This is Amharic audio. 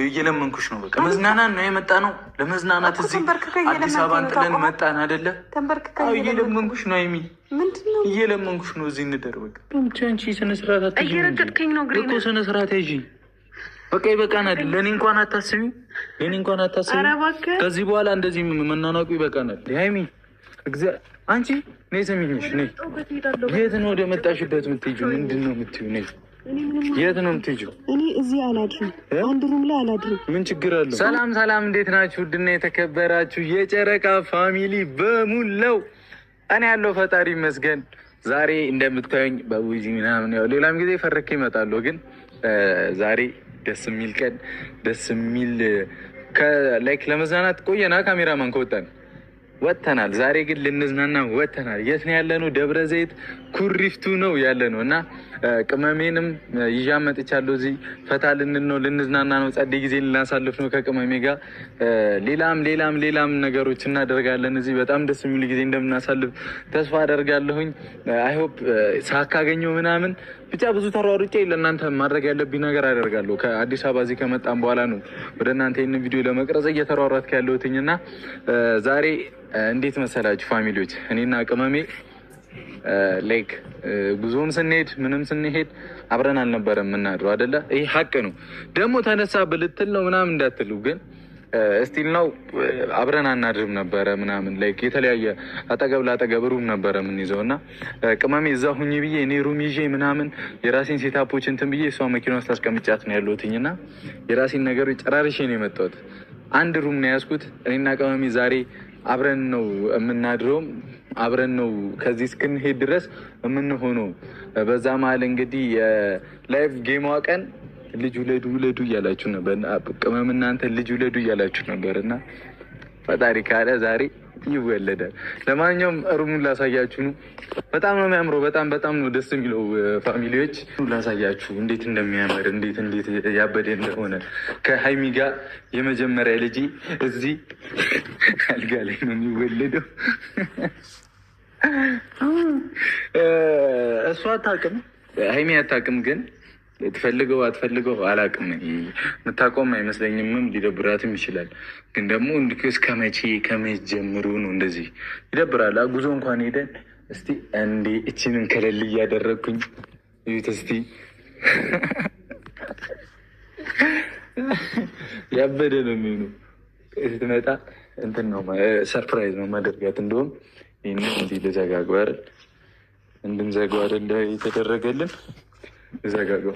እየለመንኩሽ ነው። በቃ መዝናናት ነው የመጣ ነው፣ ለመዝናናት እዚህ አዲስ አበባን ጥለን መጣን አይደለ? እየለመንኩሽ ነው ሀይሚ፣ እየለመንኩሽ ነው። እዚህ እንደር በቃ። አንቺ ስነ ስርዓት እየረገጥከኝ ነው እኮ፣ ስነ ስርዓት ያዢ። በቃ ይበቃናል። ለእኔ እንኳን አታስቢ፣ ለእኔ እንኳን አታስቢ። ከዚህ በኋላ እንደዚህ መናናቁ ይበቃናል። ሀይሚ አንቺ ነይ፣ ስሚኝሽ፣ ነይ። የት ነው ወደ መጣሽበት የምትሄጂው? ምንድን ነው የምትይው? ነይ፣ የት ነው የምትሄጂው? እኔ እዚህ አላድርም፣ አንድ room ላይ አላድርም። ምን ችግር አለው? ሰላም ሰላም፣ እንዴት ናችሁ? ውድና የተከበራችሁ የጨረቃ family በሙሉ፣ እኔ ያለው ፈጣሪ ይመስገን። ዛሬ እንደምታዩኝ በቡዚ ምናምን፣ ያው ሌላም ጊዜ ፈርኬ እመጣለሁ፣ ግን ዛሬ ደስ የሚል ቀን፣ ደስ የሚል like ለመዝናናት ቆየና ካሜራማን ከወጣን ወጥተናል። ዛሬ ግን ልንዝናና ወጥተናል። የት ነው ያለነው? ደብረ ዘይት ኩሪፍቱ ነው ያለነው እና ቅመሜንም ይዣ መጥቻለሁ። እዚህ ፈታ ልንል ነው፣ ልንዝናና ነው፣ ጸዴ ጊዜ ልናሳልፍ ነው ከቅመሜ ጋር። ሌላም ሌላም ሌላም ነገሮች እናደርጋለን። እዚህ በጣም ደስ የሚል ጊዜ እንደምናሳልፍ ተስፋ አደርጋለሁኝ። I hope ሳካገኘው ምናምን ብቻ ብዙ ተሯሩጬ ለእናንተ ማድረግ ያለብኝ ነገር አደርጋለሁ። ከአዲስ አበባ እዚህ ከመጣም በኋላ ነው ወደ እናንተ ይህንን ቪዲዮ ለመቅረጽ እየተሯሯጥኩ ያለሁትኝ። እና ዛሬ እንዴት መሰላችሁ family ዎች፣ እኔና ቅመሜ like ጉዞም ስንሄድ ምንም ስንሄድ አብረን አልነበረም የምናድረው አይደለ? ይህ ሀቅ ነው። ደግሞ ተነሳ ብልትል ነው ምናምን እንዳትሉ፣ ግን still ነው አብረን አናድርም ነበረ ምናምን፣ like የተለያየ አጠገብ ለአጠገብ room ነበረ የምንይዘው። እና ቅመሜ እዛ ሁኚ ብዬ እኔ room ይዤ ምናምን የራሴን setup ኦች እንትን ብዬ እሷ መኪና ውስጥ አስቀምጫት ነው ያለሁትኝ። እና የራሴን ነገሮች ጨራርሼ ነው የመጣሁት። አንድ room ነው የያዝኩት። እኔና ቅመሜ ዛሬ አብረን ነው የምናድረውም፣ አብረን ነው ከዚህ እስክንሄድ ድረስ የምንሆነው። በዛ መሀል እንግዲህ የ live game ኧ ቀን ልጅ ውለዱ ውለዱ እያላችሁ ነበር። ቅመም እናንተ ልጅ ውለዱ እያላችሁ ነበር እና ፈጣሪ ካለ ዛሬ ይወለዳል። ለማንኛውም room ኡን ላሳያችሁ ነው። በጣም ነው የሚያምረው። በጣም በጣም ነው ደስ የሚለው። Family ዎች፣ ላሳያችሁ እንዴት እንደሚያምር፣ እንዴት እንዴት ያበደ እንደሆነ። ከሀይሚ ጋር የመጀመሪያ ልጅ እዚህ አልጋ ላይ ነው የሚወለደው። እሷ አታውቅም፣ ሀይሚ አታውቅም፣ ግን ትፈልገው አትፈልገው አላውቅም። የምታውቀውም አይመስለኝምም፣ ሊደብራትም ይችላል። ግን ደግሞ እስከ መቼ፣ ከመቼ ጀምሮ ነው እንደዚህ ይደብራል። ጉዞ እንኳን ሄደን እስቲ እንዴ እችንን ከለል እያደረግኩኝ እዩት እስቲ፣ ያበደ ነው የሚሆነው። ስትመጣ እንትን ነው፣ surprise ነው ማደርጋት። እንደውም ይህንን እንዲህ ልዘጋገው አይደል፣ እንድንዘጋው አይደል የተደረገልን፣ ልዘጋገው።